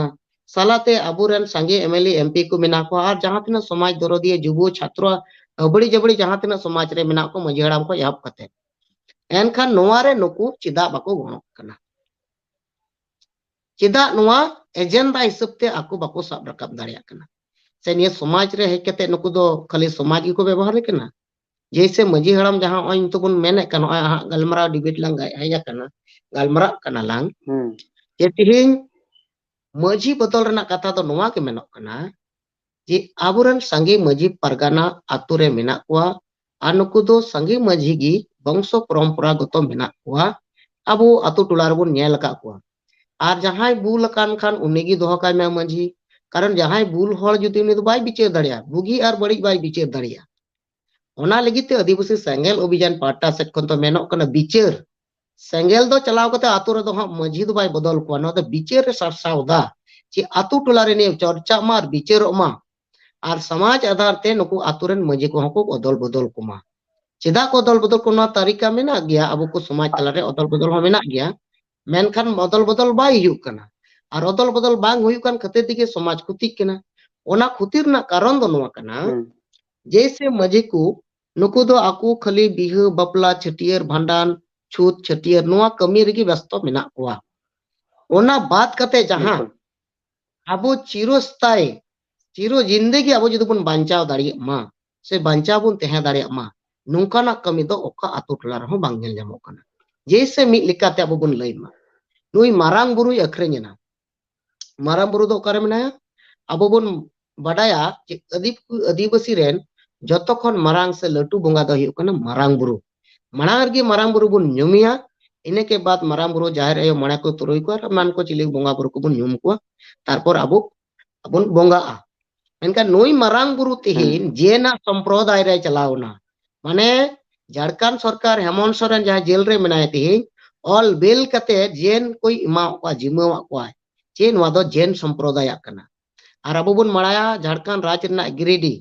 ᱥᱟᱞᱟᱛᱮ ᱟᱵᱚᱨᱮᱱ ᱥᱟᱸᱜᱮ M L A, M P ᱠᱚ ᱢᱮᱱᱟᱜ ᱠᱚᱣᱟ, ᱟᱨ ᱡᱟᱦᱟᱸ ᱛᱤᱱᱟᱹᱜ ᱥᱚᱢᱟᱡᱽ ᱫᱚᱨᱚᱫᱤᱭᱟᱹ, ᱡᱩᱵᱚ, ᱪᱷᱟᱛᱨᱚ, ᱟᱹᱵᱲᱤ ᱡᱟᱹᱵᱲᱤ ᱡᱟᱦᱟᱸ ᱛᱤᱱᱟᱹᱜ ᱥᱚᱢᱟᱡᱽ ᱨᱮ ᱢᱮᱱᱟᱜ ᱠᱚ, ᱢᱟᱹᱡᱷᱤ ᱦᱟᱲᱟᱢ ᱠᱷᱚᱱ ᱮᱦᱚᱵ ᱠᱟᱛᱮ, ᱮᱱᱠᱷᱟᱱ ᱱᱚᱣᱟ ᱨᱮ ᱱᱩᱠᱩ ᱪᱮᱫᱟᱜ ᱵᱟᱠᱚ ᱜᱚᱲᱚᱜ ᱠᱟᱱᱟ? ᱪᱮᱫᱟᱜ ᱱᱚᱣᱟ ᱮᱡᱮᱱᱰᱟ ᱦᱤᱥᱟᱹᱵ ᱛᱮ ᱟᱠᱚ ᱵᱟᱠᱚ ᱥᱟᱵ ᱨᱟᱠᱟᱵ ᱫᱟᱲᱮᱭᱟᱜ ᱠᱟᱱᱟ? ᱥᱮ ᱱᱤᱭᱟᱹ ᱥᱚᱢᱟᱡᱽ ᱨᱮ ᱦᱮᱡ ᱠᱟᱛᱮ ᱱᱩᱠᱩ ᱫᱚ ᱠᱷᱟᱹᱞᱤ ᱥᱚᱢᱟᱡᱽ ᱜᱮᱠᱚ ᱵᱮᱵᱚᱦᱟᱨᱮ ᱠᱟᱱᱟ? ᱡᱮᱭᱥᱮ ᱢᱟᱹᱡᱷᱤ ᱦᱟᱲᱟᱢ ᱡᱟᱦᱟᱸ ᱱᱚᱜᱼᱚᱭ ᱱᱤᱛᱚᱜ ᱵᱚᱱ ᱢᱮᱱᱮᱫ ᱠᱟᱱ, ᱱᱚᱜᱼᱚᱭ ᱦᱟᱸᱜ ᱜᱟᱞᱢᱟᱨᱟᱣ ᱰᱤᱵᱮᱴ ᱞᱟᱝ ᱦᱮᱡ ᱟᱠᱟᱱᱟ, ᱜᱟᱞᱢᱟᱨᱟᱜ ᱠᱟᱱᱟ ᱞᱟᱝ, ᱦᱩᱸ ᱡᱮ ᱛᱤᱦᱤᱧ ᱢᱟᱹᱡᱷᱤ ᱵᱚᱫᱚᱞ ᱨᱮᱱᱟᱜ ᱠᱟᱛᱷᱟ ᱫᱚ ᱱᱚᱣᱟ ᱜᱮ ᱢᱮᱱᱚᱜ ᱠᱟᱱᱟ ᱡᱮ ᱟᱵᱚᱨᱮᱱ ᱥᱟᱸᱜᱮ ᱢᱟᱹᱡᱷᱤ ᱯᱟᱨᱜᱟᱱᱟ ᱟᱛᱳ ᱨᱮ ᱢᱮᱱᱟᱜ ᱠᱚᱣᱟ, ᱟᱨ ᱱᱩᱠᱩ ᱫᱚ ᱥᱟᱸᱜᱮ ᱢᱟᱹᱡᱷᱤ ᱜᱮ ᱵᱚᱝᱥᱚ ᱯᱚᱨᱚᱢᱯᱚᱨᱟᱜᱚᱛᱚ ᱢᱮᱱᱟᱜ ᱠᱚᱣᱟ᱾ ᱟᱵᱚ ᱟᱛᱳ ᱴᱚᱞᱟ ᱨᱮᱵᱚᱱ ᱧᱮᱞ ᱟᱠᱟᱫ ᱠᱚᱣᱟ᱾ ᱟᱨ ᱡᱟᱦᱟᱸᱭ ᱵᱩᱞ ᱟᱠᱟᱱ ᱠᱷᱟᱱ ᱩᱱᱤ ᱜᱮ ᱫᱚᱦᱚ ᱠᱟᱭ ᱢᱮ ᱢᱟᱹᱡᱷᱤ, ᱠᱟᱨᱚᱱ ᱡᱟᱦᱟᱸᱭ ᱵᱩᱞ ᱦᱚᱲ ᱡᱩᱫᱤ ᱩᱱᱤ ᱫᱚ ᱵᱟᱭ ᱵᱤᱪᱟᱹᱨ ᱫᱟᱲᱮᱭᱟᱜᱼᱟ, ᱵᱩᱜᱤ ᱟᱨ ᱵᱟᱹᱲᱤᱡ ᱵᱟᱭ ᱵᱤᱪᱟᱹᱨ ᱫᱟᱲᱮᱭᱟᱜᱼᱟ᱾ ᱚᱱᱟ ᱞᱟᱹᱜᱤᱫ ᱛᱮ ᱟᱹᱫᱤᱵᱟᱹᱥᱤ ᱥᱮᱸᱜᱮᱞ ᱚᱵᱷᱤᱡᱟᱱ ᱯᱟᱦᱴᱟ ᱥᱮᱫ ᱠᱷᱚᱱ ᱫᱚ ᱢᱮᱱᱚᱜ ᱠᱟᱱᱟ ᱵᱤᱪᱟᱹᱨ᱾ ᱥᱮᱸᱜᱮᱞ ᱫᱚ ᱪᱟᱞᱟᱣ ᱠᱟᱛᱮ ᱟᱛᱳ ᱨᱮᱫᱚ ᱦᱟᱸᱜ ᱢᱟᱹᱡᱷᱤ ᱫᱚ ᱵᱟᱭ ᱵᱚᱫᱚᱞ ᱠᱚᱣᱟ, ᱱᱚᱣᱟ ᱫᱚ ᱵᱤᱪᱟᱹᱨ ᱨᱮ ᱥᱟᱨᱥᱟᱣ ᱫᱟ ᱡᱮ ᱟᱛᱳ ᱴᱚᱞᱟ ᱨᱮ ᱱᱤᱭᱟᱹ ᱪᱚᱨᱪᱟᱜ ᱢᱟ ᱟᱨ ᱵᱤᱪᱟᱹᱨᱚᱜ ᱢᱟ, ᱟᱨ ᱥᱚᱢᱟᱡᱽ ᱟᱫᱷᱟᱨ ᱛᱮ ᱱᱩᱠᱩ ᱟᱛᱳ ᱨᱮᱱ ᱢᱟᱹᱡᱷᱤ ᱠᱚᱦᱚᱸ ᱠᱚ ᱚᱫᱚᱞ ᱵᱚᱫᱚᱞ ᱠᱚᱢᱟ᱾ ᱪᱮᱫᱟᱜ ᱠᱚ ᱚᱫᱚᱞ ᱵᱚᱫᱚᱞ ᱠᱚ? ᱱᱚᱣᱟ ᱛᱟᱹᱨᱤᱠᱟ ᱢᱮᱱᱟᱜ ᱜᱮᱭᱟ, ᱟᱵᱚ ᱠᱚ ᱥᱚᱢᱟᱡᱽ ᱛᱟᱞᱟᱨᱮ ᱚᱫᱚᱞ ᱵᱚᱫᱚᱞ ᱦᱚᱸ ᱢᱮᱱᱟᱜ ᱜᱮᱭᱟ, ᱢᱮᱱᱠᱷᱟᱱ ᱚᱫᱚᱞ ᱵᱚᱫᱚᱞ ᱵᱟᱭ ᱦᱩᱭᱩᱜ ᱠᱟᱱᱟ᱾ ᱟᱨ ᱚᱫᱚᱞ ᱵᱚᱫᱚᱞ ᱵᱟᱝ ᱦᱩᱭᱩᱜ ᱠᱟᱱ ᱠᱷᱟᱹᱛᱤᱨ ᱛᱮᱜᱮ ᱥᱚᱢᱟᱡᱽ ᱠᱷᱚᱛᱤᱜ ᱠᱟᱱᱟ᱾ ᱚᱱᱟ ᱠᱷᱚᱛᱤ ᱨᱮᱱᱟᱜ ᱠᱟᱨᱚᱱ ᱫᱚ ᱱᱚᱣᱟ ᱠᱟᱱᱟ, ᱦᱩᱸ ᱡᱮᱭᱥᱮ ᱢᱟᱹᱡᱷᱤ ᱠᱚ, ᱱᱩᱠᱩ ᱫᱚ ᱟᱠᱚ ᱠᱷᱟᱹᱞᱤ ᱵᱤᱦᱟᱹ, ᱵᱟᱯᱞᱟ, ᱪᱷᱟᱹᱴᱭᱟᱹᱨ, ᱵᱷᱟᱸᱰᱟᱱ, ᱪᱷᱩᱛ, ᱪᱷᱟᱹᱴᱭᱟᱹᱨ, ᱱᱚᱣᱟ ᱠᱟᱹᱢᱤ ᱨᱮᱜᱮ ᱵᱮᱥᱛᱚ ᱢᱮᱱᱟᱜ ᱠᱚᱣᱟ᱾ ᱚᱱᱟ ᱵᱟᱫ ᱠᱟᱛᱮ ᱡᱟᱦᱟᱸ ᱵᱤᱞᱠᱩᱞ᱾ ᱟᱵᱚ ᱪᱤᱨᱚᱥᱛᱟᱭ, ᱪᱤᱨᱚ ᱡᱤᱱᱫᱮᱜᱤ ᱟᱵᱚ ᱡᱩᱫᱤ ᱵᱚᱱ ᱵᱟᱧᱪᱟᱣ ᱫᱟᱲᱮᱭᱟᱜ ᱢᱟ, ᱥᱮ ᱵᱟᱧᱪᱟᱣ ᱵᱚᱱ ᱛᱟᱦᱮᱸ ᱫᱟᱲᱮᱭᱟᱜ ᱢᱟ, ᱱᱚᱝᱠᱟᱱᱟᱜ ᱠᱟᱹᱢᱤ ᱫᱚ ᱚᱠᱟ ᱟᱛᱳ ᱴᱚᱞᱟ ᱨᱮᱦᱚᱸ ᱵᱟᱝ ᱧᱮᱞ ᱧᱟᱢᱚᱜ ᱠᱟᱱᱟ᱾ ᱡᱮᱭᱥᱮ ᱢᱤᱫ ᱞᱮᱠᱟᱛᱮ ᱟᱵᱚ ᱵᱚᱱ ᱞᱟᱹᱭ ᱢᱟ, ᱱᱩᱭ ᱢᱟᱨᱟᱝ ᱵᱩᱨᱩᱭ ᱟᱹᱠᱷᱨᱤᱧ ᱮᱱᱟ᱾ ᱢᱟᱨᱟᱝ ᱵᱩᱨᱩ ᱫᱚ ᱚᱠᱟᱨᱮ ᱢᱮᱱᱟᱭᱟ? ᱟᱵᱚ ᱵᱚᱱ ᱵᱟᱰᱟᱭᱟ ᱡᱮ ᱟᱹᱫᱤ-, ᱟᱹᱫᱤᱵᱟᱹᱥᱤ ᱨᱮᱱ ᱡᱚᱛᱚ ᱠᱷᱚᱱ ᱢᱟᱨᱟᱝ ᱥᱮ ᱞᱟᱹᱴᱩ ᱵᱚᱸᱜᱟ ᱫᱚ ᱦᱩᱭᱩᱜ ᱠᱟᱱᱟ ᱢᱟᱨᱟᱝ ᱵᱩᱨᱩ᱾ ᱢᱟᱲᱟᱝ ᱨᱮᱜᱮ ᱢᱟᱨᱟᱝ ᱵᱩᱨᱩ ᱵᱚᱱ ᱧᱩᱢᱮᱭᱟ, ᱤᱱᱟᱹ ᱠᱮ ᱵᱟᱫ ᱢᱟᱨᱟᱝ ᱵᱩᱨᱩ, ᱡᱟᱦᱮᱨ ᱟᱭᱳ, ᱢᱚᱬᱮ ᱠᱚ ᱛᱩᱨᱩᱭ ᱠᱚ ᱟᱨ ᱮᱢᱟᱱ ᱠᱚ ᱪᱤᱞᱤ ᱵᱚᱸᱜᱟ ᱵᱩᱨᱩ ᱠᱚᱵᱚᱱ ᱧᱩᱢ ᱠᱚᱣᱟ, ᱛᱟᱨᱯᱚᱨ ᱟᱵᱚ ᱵᱚᱱ ᱵᱚᱸᱜᱟᱜᱼᱟ᱾ ᱢᱮᱱᱠᱷᱟᱱ ᱱᱩᱭ ᱢᱟᱨᱟᱝ ᱵᱩᱨᱩ ᱛᱮᱦᱮᱧ ᱡᱮᱱᱟᱜ ᱥᱚᱢᱯᱨᱚᱫᱟᱭ ᱨᱮ ᱪᱟᱞᱟᱣ ᱮᱱᱟ, ᱢᱟᱱᱮ ᱡᱷᱟᱲᱠᱷᱚᱸᱰ ᱥᱚᱨᱠᱟᱨ ᱦᱮᱢᱚᱱᱛ ᱥᱚᱨᱮᱱ ᱡᱟᱦᱟᱸ ᱡᱮᱞ ᱨᱮ ᱢᱮᱱᱟᱭᱟ ᱛᱮᱦᱮᱧ, ᱚᱞ ᱵᱮᱞ ᱠᱟᱛᱮ ᱡᱮᱱ ᱠᱚᱭ ᱮᱢᱟᱣᱟᱜ ᱠᱚᱣᱟ, ᱡᱤᱢᱟᱹᱣᱟᱜ ᱠᱚᱣᱟᱭ, ᱡᱮ ᱱᱚᱣᱟ ᱫᱚ ᱡᱮᱱ ᱥᱚᱢᱯᱨᱚᱫᱟᱭᱟᱜ ᱠᱟᱱᱟ᱾ ᱟᱨ ᱟᱵᱚ ᱵᱚᱱ ᱵᱟᱲᱟᱭᱟ ᱡᱷᱟᱲᱠᱷᱚᱸᱰ ᱨᱟᱡᱽ ᱨᱮᱱᱟᱜ ᱜᱤᱨᱤᱰᱤ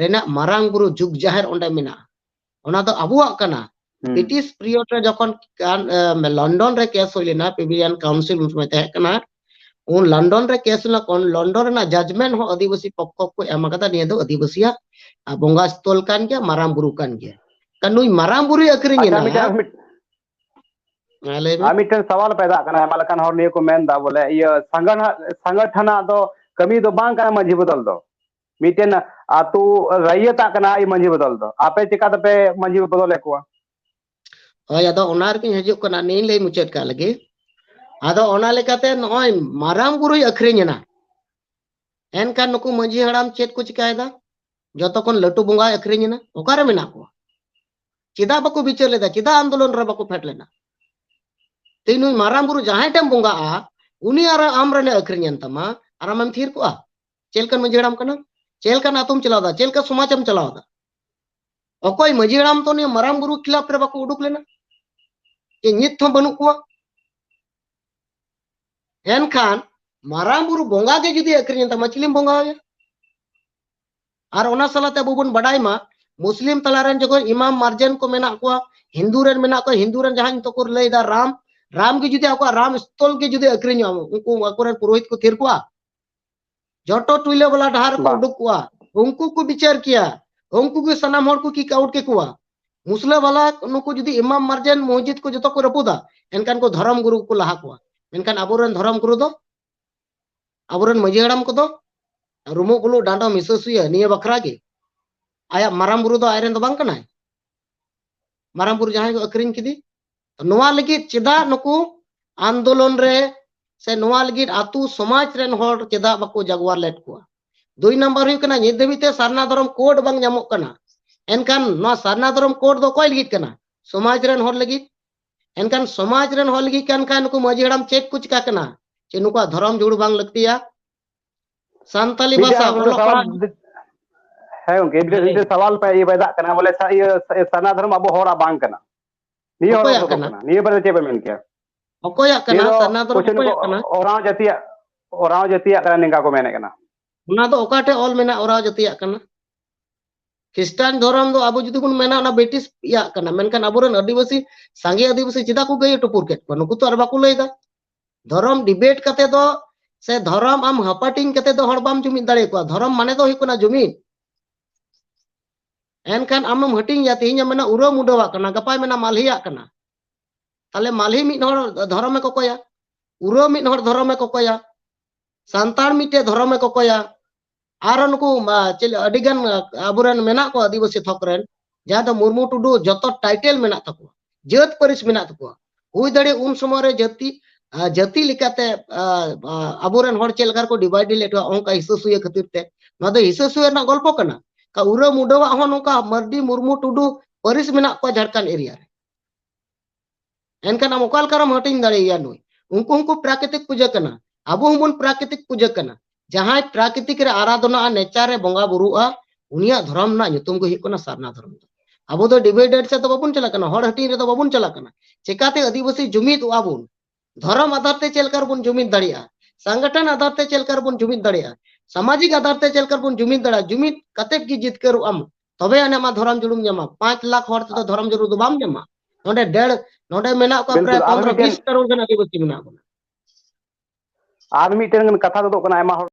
ᱨᱮᱱᱟᱜ ᱢᱟᱨᱟᱝ ᱵᱩᱨᱩ ᱡᱩᱜᱽ ᱡᱟᱦᱮᱨ ᱚᱸᱰᱮ ᱢᱮᱱᱟᱜᱼᱟ, ᱚᱱᱟ ᱫᱚ ᱟᱵᱚᱣᱟᱜ ᱠᱟᱱᱟ᱾ ᱦᱩᱸ᱾ ᱵᱨᱤᱴᱤᱥ ᱯᱤᱨᱤᱭᱚᱰ ᱨᱮ ᱡᱚᱠᱷᱚᱱ ᱠᱟᱱ, ᱮ, ᱞᱚᱱᱰᱚᱱ ᱨᱮ ᱠᱮᱥ ᱦᱩᱭ ᱞᱮᱱᱟ, ᱯᱞᱮᱵᱤᱭᱟᱱ ᱠᱟᱣᱩᱱᱥᱤᱞ ᱩᱱ ᱥᱚᱢᱚᱭ ᱛᱟᱦᱮᱸ ᱠᱟᱱᱟ, ᱩᱱ ᱞᱚᱱᱰᱚᱱ ᱨᱮ ᱠᱮᱥ ᱞᱮᱱᱟ, ᱠᱚᱱ-, ᱞᱚᱱᱰᱚᱱ ᱨᱮᱱᱟᱜ ᱡᱟᱡᱢᱮᱱᱴ ᱦᱚᱸ ᱟᱹᱫᱤᱵᱟᱹᱥᱤ ᱯᱚᱠᱠᱷᱚ ᱠᱚ ᱮᱢ ᱟᱠᱟᱫᱟ, ᱱᱤᱭᱟᱹ ᱫᱚ ᱟᱹᱫᱤᱵᱟᱹᱥᱤᱭᱟᱜ, ᱟ, ᱵᱚᱸᱜᱟ ᱥᱛᱷᱚᱞ ᱠᱟᱱ ᱜᱮᱭᱟ, ᱢᱟᱨᱟᱝ ᱵᱩᱨᱩ ᱠᱟᱱ ᱜᱮᱭᱟ᱾ ᱠᱟᱱ ᱱᱩᱭ ᱢᱟᱨᱟᱝ ᱵᱩᱨᱩᱭ ᱟᱹᱠᱷᱨᱤᱧ ᱟᱪᱪᱷᱟ, ᱮᱱᱟ᱾ ᱢᱤᱫᱴᱟᱝ, ᱢᱤᱫ-, ᱦᱮᱸ, ᱞᱟᱹᱭ ᱢᱮ᱾ ᱟᱨ ᱢᱤᱫᱴᱟᱝ ᱥᱟᱣᱟᱞ ᱯᱮᱫᱟᱜ ᱠᱟᱱᱟ, ᱟᱭᱢᱟ ᱞᱮᱠᱟᱱ ᱦᱚᱲ ᱱᱤᱭᱟᱹ ᱠᱚ ᱢᱮᱱ ᱫᱟ, ᱵᱚᱞᱮ, ᱤᱭᱟᱹ, ᱥᱟᱸᱜᱟᱱ-, ᱥᱟᱸᱜᱟᱴᱷᱟᱱᱟᱜ ᱫᱚ ᱠᱟᱹᱢᱤ ᱫᱚ ᱵᱟᱝ ᱠᱟᱱᱟ ᱢᱟᱹᱡᱷᱤ ᱵᱚᱫᱚᱞ ᱫᱚ, ᱢᱤᱫᱴᱮᱱ ᱟᱛᱳ ᱨᱟᱹᱭᱭᱟᱹᱛᱟᱜ ᱠᱟᱱᱟ ᱟᱭ ᱢᱟᱹᱡᱷᱤ ᱵᱚᱫᱚᱞ ᱫᱚ᱾ ᱟᱯᱮ ᱪᱮᱠᱟ ᱛᱮᱯᱮ ᱢᱟᱹᱡᱷᱤ ᱵᱚᱫᱚᱞᱮᱫ ᱠᱚᱣᱟ? ᱦᱳᱭ, ᱟᱫᱚ ᱚᱱᱟ ᱨᱮᱜᱤᱧ ᱦᱤᱡᱩᱜ ᱠᱟᱱᱟ, ᱱᱤᱭᱟᱹᱧ ᱞᱟᱹᱭ ᱢᱩᱪᱟᱹᱫ ᱠᱟᱜ ᱞᱮᱜᱮ᱾ ᱟᱫᱚ ᱚᱱᱟ ᱞᱮᱠᱟᱛᱮ ᱱᱚᱜᱼᱚᱭ ᱢᱟᱨᱟᱝ ᱵᱩᱨᱩᱭ ᱟᱹᱠᱷᱨᱤᱧ ᱮᱱᱟ, ᱮᱱᱠᱷᱟᱱ ᱱᱩᱠᱩ ᱢᱟᱹᱡᱷᱤ ᱦᱟᱲᱟᱢ ᱪᱮᱫ ᱠᱚ ᱪᱤᱠᱟᱭᱮᱫᱟ? ᱡᱚᱛᱚ ᱠᱷᱚᱱ ᱞᱟᱹᱴᱩ ᱵᱚᱸᱜᱟᱭ ᱟᱹᱠᱷᱨᱤᱧ ᱮᱱᱟ, ᱚᱠᱟᱨᱮ ᱢᱮᱱᱟᱜ ᱠᱚᱣᱟ? ᱪᱮᱫᱟᱜ ᱵᱟᱠᱚ ᱵᱤᱪᱟᱹᱨ ᱞᱮᱫᱟ? ᱪᱮᱫᱟᱜ ᱟᱱᱫᱳᱞᱚᱱ ᱨᱮ ᱵᱟᱠᱚ ᱯᱷᱮᱰ ᱞᱮᱱᱟ? ᱛᱮᱦᱮᱧ ᱱᱩᱭ ᱢᱟᱨᱟᱝ ᱵᱩᱨᱩ ᱡᱟᱦᱟᱸᱭ ᱴᱷᱮᱱ ᱵᱚᱸᱜᱟᱜᱼᱟ, ᱩᱱᱤ ᱟᱨ ᱟᱢ ᱨᱮᱱᱮ ᱟᱹᱠᱷᱨᱤᱧ ᱮᱱ ᱛᱟᱢᱟ, ᱟᱨ ᱟᱢᱮᱢ ᱛᱷᱤᱨ ᱠᱚᱜᱼᱟ? ᱪᱮᱫ ᱞᱮᱠᱟᱱ ᱢᱟᱹᱡᱷᱤ ᱦᱟᱲᱟᱢ ᱠᱟᱱᱟᱢ? ᱪᱮᱫ ᱞᱮᱠᱟᱱ ᱟᱛᱳᱢ ᱪᱟᱞᱟᱣᱫᱟ? ᱪᱮᱫ ᱞᱮᱠᱟ ᱥᱚᱢᱟᱡᱽ ᱮᱢ ᱪᱟᱞᱟᱣᱫᱟ? ᱚᱠᱚᱭ ᱢᱟᱹᱡᱷᱤ ᱦᱟᱲᱟᱢ ᱛᱚ ᱱᱤᱭᱟᱹ ᱢᱟᱨᱟᱝ ᱵᱩᱨᱩ ᱠᱷᱤᱞᱟᱯ ᱨᱮ ᱵᱟᱠᱚ ᱩᱰᱩᱠ ᱞᱮᱱᱟ, ᱡᱮ ᱱᱤᱛ ᱦᱚᱸ ᱵᱟᱹᱱᱩᱜ ᱠᱚᱣᱟ᱾ ᱮᱱᱠᱷᱟᱱ ᱢᱟᱨᱟᱝ ᱵᱩᱨᱩ ᱵᱚᱸᱜᱟ ᱜᱮ ᱡᱩᱫᱤ ᱟᱹᱠᱷᱨᱤᱧ ᱮᱱ ᱛᱟᱢᱟ, ᱪᱤᱞᱤᱢ ᱵᱚᱸᱜᱟ ᱟᱭᱟ? ᱟᱨ ᱚᱱᱟ ᱥᱟᱞᱟᱛᱮ ᱟᱵᱚ ᱵᱚᱱ ᱵᱟᱰᱟᱭ ᱢᱟ, ᱢᱩᱥᱞᱤᱢ ᱛᱟᱞᱟᱨᱮᱱ ᱡᱚᱠᱷᱚᱱ ᱤᱢᱟᱢ ᱢᱟᱨᱡᱟᱱ ᱠᱚ ᱢᱮᱱᱟᱜ ᱠᱚᱣᱟ, ᱦᱤᱱᱫᱩ ᱨᱮᱱ ᱢᱮᱱᱟᱜ ᱠᱚᱣᱟ, ᱦᱤᱱᱫᱩ ᱨᱮᱱ ᱡᱟᱦᱟᱸᱭ ᱱᱤᱛᱚᱜ ᱠᱚ ᱞᱟᱹᱭᱫᱟ ᱨᱟᱢ, ᱨᱟᱢ ᱜᱮ ᱡᱩᱫᱤ ᱟᱠᱚᱣᱟᱜ ᱨᱟᱢ ᱥᱛᱷᱚᱞ ᱜᱮ ᱡᱩᱫᱤ ᱟᱹᱠᱷᱨᱤᱧᱚᱜᱼᱟ, ᱩᱱᱠᱩ ᱟᱠᱚᱨᱮᱱ ᱯᱩᱨᱳᱦᱤᱛ ᱠᱚ ᱛᱷᱤᱨ ᱠᱚᱜᱼᱟ? ᱡᱚᱛᱚ ᱴᱩᱭᱞᱟᱹ ᱵᱟᱞᱟ ᱰᱟᱦᱟᱨ ᱠᱚ ᱵᱟᱝ᱾ ᱩᱰᱩᱠ ᱠᱚᱣᱟ, ᱩᱱᱠᱩ ᱠᱚ ᱵᱤᱪᱟᱹᱨ ᱠᱮᱭᱟ, ᱩᱱᱠᱩ ᱜᱮ ᱥᱟᱱᱟᱢ ᱦᱚᱲ ᱠᱚ kick out ᱠᱮᱠᱚᱣᱟ᱾ ᱢᱩᱥᱞᱟᱹ ᱵᱟᱞᱟ ᱱᱩᱠᱩ ᱡᱩᱫᱤ ᱤᱢᱟᱢ ᱢᱟᱨᱡᱟᱱ ᱢᱚᱥᱡᱤᱫ ᱠᱚ ᱡᱚᱛᱚ ᱠᱚ ᱨᱟᱹᱯᱩᱫᱟ, ᱮᱱᱠᱷᱟᱱ ᱠᱚ ᱫᱷᱚᱨᱚᱢ ᱜᱩᱨᱩ ᱠᱚ ᱞᱟᱦᱟ ᱠᱚᱣᱟ᱾ ᱢᱮᱱᱠᱷᱟᱱ ᱟᱵᱚᱨᱮᱱ ᱫᱷᱚᱨᱚᱢ ᱜᱩᱨᱩ ᱫᱚ, ᱟᱵᱚᱨᱮᱱ ᱢᱟᱹᱡᱷᱤ ᱦᱟᱲᱟᱢ ᱠᱚᱫᱚ ᱨᱩᱢᱩᱜ ᱵᱩᱞᱩᱜ ᱰᱟᱸᱰᱚᱢ ᱦᱤᱥᱟᱹ ᱥᱩᱭᱟᱹ ᱱᱤᱭᱟᱹ ᱵᱟᱠᱷᱨᱟ ᱜᱮ᱾ ᱟᱭᱟᱜ ᱢᱟᱨᱟᱝ ᱵᱩᱨᱩ ᱫᱚ ᱟᱡᱨᱮᱱ ᱫᱚ ᱵᱟᱝ ᱠᱟᱱᱟᱭ? ᱢᱟᱨᱟᱝ ᱵᱩᱨᱩ ᱡᱟᱦᱟᱸᱭ ᱠᱚ ᱟᱹᱠᱷᱨᱤᱧ ᱠᱮᱫᱮ, ᱱᱚᱣᱟ ᱞᱟᱹᱜᱤᱫ ᱪᱮᱫᱟᱜ ᱱᱩᱠᱩ ᱟᱱᱫᱳᱞᱚᱱ ᱨᱮ ᱥᱮ ᱱᱚᱣᱟ ᱞᱟᱹᱜᱤᱫ ᱟᱛᱳ ᱥᱚᱢᱟᱡᱽ ᱨᱮᱱ ᱦᱚᱲ ᱪᱮᱫᱟᱜ ᱵᱟᱠᱚ ᱡᱟᱜᱣᱟᱨ ᱞᱮᱫ ᱠᱚᱣᱟ? ᱫᱩᱭ ᱱᱟᱢᱵᱟᱨ ᱦᱩᱭᱩᱜ ᱠᱟᱱᱟ, ᱱᱤᱛ ᱫᱷᱟᱹᱵᱤᱡ ᱛᱮ ᱥᱟᱨᱱᱟ ᱫᱷᱚᱨᱚᱢ ᱠᱳᱰ ᱵᱟᱝ ᱧᱟᱢᱚᱜ ᱠᱟᱱᱟ᱾ ᱮᱱᱠᱷᱟᱱ ᱱᱚᱣᱟ ᱥᱟᱨᱱᱟ ᱫᱷᱚᱨᱚᱢ ᱠᱳᱰ ᱫᱚ ᱚᱠᱚᱭ ᱞᱟᱹᱜᱤᱫ ᱠᱟᱱᱟ? ᱥᱚᱢᱟᱡᱽ ᱨᱮᱱ ᱦᱚᱲ ᱞᱟᱹᱜᱤᱫ᱾ ᱮᱱᱠᱷᱟᱱ ᱥᱚᱢᱟᱡᱽ ᱨᱮᱱ ᱦᱚᱲ ᱞᱟᱹᱜᱤᱫ ᱠᱟᱱ ᱠᱷᱟᱱ ᱱᱩᱠᱩ ᱢᱟᱹᱡᱷᱤ ᱦᱟᱲᱟᱢ ᱪᱮᱫ ᱠᱚ ᱪᱤᱠᱟ ᱠᱟᱱᱟ? ᱪᱮ ᱱᱩᱠᱩᱣᱟᱜ ᱫᱷᱚᱨᱚᱢ ᱡᱩᱲᱩ ᱵᱟᱝ ᱞᱟᱹᱠᱛᱤᱭᱟ? ᱥᱟᱱᱛᱟᱞᱤ ᱢᱤᱫᱴᱮᱱ ᱵᱷᱟᱥᱟ ᱟᱨ ᱢᱤᱫᱴᱮᱱ ᱚᱞᱚᱜ ᱥᱟᱣᱟᱞ, ᱯᱟᱲᱦᱟᱜ ᱦᱮᱸ ᱜᱚᱝᱠᱮ, ᱢᱤᱫᱴᱮᱱ, ᱦᱮᱸ᱾ ᱢᱤᱫᱴᱮᱱ ᱥᱟᱣᱟᱞ ᱯᱮ ᱤᱭᱟᱹ ᱵᱟᱭ ᱫᱟᱜ ᱠᱟᱱᱟ, ᱵᱚᱞᱮ ᱥᱟ-, ᱤᱭᱟᱹ ᱥᱟ-, ᱥᱟᱨᱱᱟ ᱫᱷᱚᱨᱚᱢ ᱟᱵᱚ ᱦᱚᱲᱟᱜ ᱵᱟᱝ ᱠᱟᱱᱟ᱾ ᱱᱤᱭᱟᱹ ᱦᱚᱲ ᱚᱠᱚᱭᱟᱜ ᱵᱟᱠᱚ ᱠᱟᱱᱟ? ᱠᱟᱱᱟ᱾ ᱱᱤᱭᱟᱹ ᱵᱟᱨᱮ ᱪᱮᱫ ᱯᱮ ᱢᱮᱱ ᱠᱮᱭᱟ? ᱚᱠᱚᱭᱟᱜ ᱱᱤᱭᱟᱹ ᱠᱟᱱᱟ? ᱫᱚ ᱥᱟᱨᱱᱟ ᱫᱷᱚᱨᱚᱢ ᱠᱚᱪᱮᱱ ᱠᱚ ᱚᱠᱚᱭᱟᱜ ᱠᱟᱱᱟ? ᱚᱨᱟᱣ ᱡᱟᱹᱛᱤᱭᱟᱜ, ᱚᱨᱟᱣ ᱡᱟᱹᱛᱤᱭᱟᱜ ᱠᱟᱱᱟ, ᱱᱤᱝᱠᱟ ᱠᱚ ᱢᱮᱱᱮᱫ ᱠᱟᱱᱟ᱾ ᱚᱱᱟ ᱫᱚ ᱚᱠᱟ ᱴᱷᱮᱡ ᱚᱞ ᱢᱮᱱᱟᱜ ᱚᱨᱟᱣ ᱡᱟᱹᱛᱤᱭᱟᱜ ᱠᱟᱱᱟ? ᱠᱷᱨᱤᱥᱴᱟᱱ ᱫᱷᱚᱨᱚᱢ ᱫᱚ ᱟᱵᱚ ᱡᱩᱫᱤ ᱵᱚᱱ ᱢᱮᱱᱟ ᱚᱱᱟ ᱵᱨᱤᱴᱤᱥ ᱭᱟᱜ ᱠᱟᱱᱟ, ᱢᱮᱱᱠᱷᱟᱱ ᱟᱵᱚᱨᱮᱱ ᱟᱹᱫᱤᱵᱟᱹᱥᱤ, ᱥᱟᱸᱜᱮ ᱟᱹᱫᱤᱵᱟᱹᱥᱤ ᱪᱮᱫᱟᱜ ᱠᱚ ᱜᱟᱹᱭ ᱴᱩᱯᱩᱨ ᱠᱮᱫ ᱠᱚᱣᱟ? ᱱᱩᱠᱩ ᱛᱚ ᱟᱨ ᱵᱟᱠᱚ ᱞᱟᱹᱭ ᱫᱟ᱾ ᱫᱷᱚᱨᱚᱢ debate ᱠᱟᱛᱮ ᱫᱚ ᱥᱮ ᱫᱷᱚᱨᱚᱢ ᱟᱢ ᱦᱟᱯᱟᱴᱤᱧ ᱠᱟᱛᱮ ᱫᱚ ᱦᱚᱲ ᱵᱟᱢ ᱡᱩᱢᱤᱫ ᱫᱟᱲᱮ ᱠᱚᱣᱟ᱾ ᱫᱷᱚᱨᱚᱢ ᱢᱟᱱᱮ ᱫᱚ ᱦᱩᱭᱩᱜ ᱠᱟᱱᱟ ᱡᱩᱢᱤᱫ᱾ ᱮᱱᱠᱷᱟᱱ ᱟᱢᱮᱢ ᱦᱟᱹᱴᱤᱧᱟ, ᱛᱮᱦᱮᱧ ᱮᱢ ᱢᱮᱱᱟ ᱩᱨᱟᱹᱣ ᱢᱩᱰᱟᱹᱣᱟᱜ ᱠᱟᱱᱟ, ᱜᱟᱯᱟᱭ ᱢᱮᱱᱟ ᱢᱟᱞᱦᱮᱭᱟᱜ ᱠᱟᱱᱟ᱾ ᱛᱟᱦᱞᱮ ᱢᱟᱞᱦᱮ ᱢᱤᱫ ᱦᱚᱲ ᱫᱷᱚᱨᱚᱢᱮ ᱠᱚᱠᱚᱭᱟ, ᱩᱨᱟᱹᱣ ᱢᱤᱫ ᱦᱚᱲ ᱫᱷᱚᱨᱚᱢᱮ ᱠᱚᱠᱚᱭᱟ, ᱥᱟᱱᱛᱟᱲ ᱢᱤᱫᱴᱮᱡ ᱫᱷᱚᱨᱚᱢᱮ ᱠᱚᱠᱚᱭᱟ, ᱟᱨᱚ ᱱᱩᱠᱩ, ᱟ, ᱪᱮᱫ, ᱟᱹᱰᱤ ᱜᱟᱱ, ᱟ, ᱟᱵᱚᱨᱮᱱ ᱢᱮᱱᱟᱜ ᱠᱚᱣᱟ ᱟᱹᱫᱤᱵᱟᱹᱥᱤ ᱛᱷᱚᱠ ᱨᱮᱱ, ᱡᱟᱦᱟᱸ ᱫᱚ ᱢᱩᱨᱢᱩ ᱴᱩᱰᱩ ᱡᱚᱛᱚ title ᱢᱮᱱᱟᱜ ᱛᱟᱠᱚᱣᱟ, ᱡᱟᱹᱛ ᱯᱟᱹᱨᱤᱥ ᱢᱮᱱᱟᱜ ᱛᱟᱠᱚᱣᱟ᱾ ᱦᱩᱭ ᱫᱟᱲᱮᱭᱟᱜᱼᱟ ᱩᱱ ᱥᱚᱢᱚᱭ ᱨᱮ ᱡᱟᱹᱛᱤ, ᱟ, ᱡᱟᱹᱛᱤ ᱞᱮᱠᱟᱛᱮ, ᱟ, ᱟ, ᱟᱵᱚᱨᱮᱱ ᱦᱚᱲ ᱪᱮᱫ ᱞᱮᱠᱟ ᱨᱮᱠᱚ divide ᱞᱮᱫ ᱠᱚᱣᱟ, ᱚᱱᱠᱟ ᱦᱤᱥᱟᱹ ᱥᱩᱭᱟᱹ ᱠᱷᱟᱹᱛᱤᱨ ᱛᱮ᱾ ᱱᱚᱣᱟ ᱫᱚ ᱦᱤᱥᱟᱹ ᱥᱩᱭᱟᱹ ᱨᱮᱱᱟᱜ ᱜᱚᱞᱯᱚ ᱠᱟᱱᱟ᱾ ᱠᱟ ᱩᱨᱟᱹᱣ ᱢᱩᱰᱟᱹᱣᱟᱜ ᱦᱚᱸ ᱱᱚᱝᱠᱟ ᱢᱟᱨᱰᱤ, ᱢᱩᱨᱢᱩ, ᱴᱩᱰᱩ ᱯᱟᱹᱨᱤᱥ ᱢᱮᱱᱟᱜ ᱠᱚᱣᱟ ᱡᱷᱟᱲᱠᱷᱚᱸᱰ area ᱨᱮ᱾ ᱮᱱᱠᱷᱟᱱ ᱟᱢ ᱚᱠᱟ ᱞᱮᱠᱟ ᱨᱮᱢ ᱦᱟᱹᱴᱤᱧ ᱫᱟᱲᱮᱭᱟᱭᱟ ᱱᱩᱭ? ᱩᱱᱠᱩ ᱦᱚᱸᱠᱚ ᱯᱨᱟᱠᱨᱤᱛᱤᱠ ᱯᱩᱡᱟᱹ ᱠᱟᱱᱟ, ᱟᱵᱚ ᱦᱚᱸᱵᱚᱱ ᱯᱨᱟᱠᱨᱤᱛᱤᱠ ᱯᱩᱡᱟᱹ ᱠᱟᱱᱟ᱾ ᱡᱟᱦᱟᱸᱭ ᱯᱨᱟᱠᱨᱤᱛᱤᱠ ᱨᱮ ᱟᱨᱟᱫᱷᱚᱱᱟᱜᱼᱟ, nature ᱨᱮ ᱵᱚᱸᱜᱟ ᱵᱩᱨᱩᱜᱼᱟ, ᱩᱱᱤᱭᱟᱜ ᱫᱷᱚᱨᱚᱢ ᱨᱮᱱᱟᱜ ᱧᱩᱛᱩᱢ ᱜᱮ ᱦᱩᱭᱩᱜ ᱠᱟᱱᱟ ᱥᱟᱨᱱᱟ ᱫᱷᱚᱨᱚᱢ ᱫᱚ᱾ ᱟᱵᱚ ᱫᱚ divide ᱥᱮᱫ ᱫᱚ ᱵᱟᱵᱚᱱ ᱪᱟᱞᱟᱜ ᱠᱟᱱᱟ, ᱦᱚᱲ ᱦᱟᱹᱴᱤᱧ ᱨᱮᱫᱚ ᱵᱟᱵᱚᱱ ᱪᱟᱞᱟᱜ ᱠᱟᱱᱟ᱾ ᱪᱮᱠᱟᱛᱮ ᱟᱹᱫᱤᱵᱟᱹᱥᱤ ᱡᱩᱢᱤᱫᱚᱜᱼᱟ ᱵᱚᱱ? ᱫᱷᱚᱨᱚᱢ ᱟᱫᱷᱟᱨ ᱛᱮ ᱪᱮᱫ ᱞᱮᱠᱟ ᱨᱮᱵᱚᱱ ᱡᱩᱢᱤᱫ ᱫᱟᱲᱮᱭᱟᱜᱼᱟ? ᱥᱚᱝᱜᱚᱴᱷᱚᱱ ᱟᱫᱷᱟᱨ ᱛᱮ ᱪᱮᱫ ᱞᱮᱠᱟ ᱨᱮᱵᱚᱱ ᱡᱩᱢᱤᱫ ᱫᱟᱲᱮᱭᱟᱜᱼᱟ? ᱥᱟᱢᱟᱡᱤᱠ ᱟᱫᱷᱟᱨ ᱛᱮ ᱪᱮᱫ ᱞᱮᱠᱟ ᱨᱮᱵᱚᱱ ᱡᱩᱢᱤᱫ ᱫᱟᱲᱮᱭᱟᱜᱼᱟ? ᱡᱩᱢᱤᱫ ᱠᱟᱛᱮ ᱜᱮ ᱡᱤᱛᱠᱟᱹᱨᱚᱜ ᱟᱢ, ᱛᱚᱵᱮ ᱟᱹᱱᱤᱡ ᱟᱢᱟᱜ ᱫᱷᱚᱨᱚᱢ ᱡᱟᱹᱨᱩᱲ ᱧᱟᱢᱟ᱾ ᱯᱟᱸᱪ ᱞᱟᱠᱷ ᱦᱚᱲ ᱛᱮᱫᱚ ᱫᱷᱚᱨᱚᱢ ᱡᱟᱹᱨᱩᱲ ᱫᱚ ᱵᱟᱢ ᱧᱟᱢᱟ᱾ ᱱᱚᱰᱮ ᱰᱮᱲ, ᱱᱚᱰᱮ ᱢᱮᱱᱟᱜ ᱠᱚᱣᱟ ᱵᱤᱞᱠᱩᱞ, ᱯᱨᱟᱭ ᱟᱨ ᱯᱚᱱᱫᱽᱨᱚ ᱢᱤᱫᱴᱮᱱ ᱵᱤᱥ ᱠᱟᱨᱳᱲ ᱜᱟᱱ ᱟᱹᱫᱤᱵᱟᱹᱥᱤ ᱢᱮᱱᱟᱜ ᱵᱚᱱᱟ᱾ ᱟᱨ ᱢᱤᱫᱴᱮᱱ ᱠᱟᱛᱷᱟ ᱛᱩᱫᱩᱜ ᱠᱟᱱᱟ, ᱟᱭᱢᱟ ᱦᱚᱲ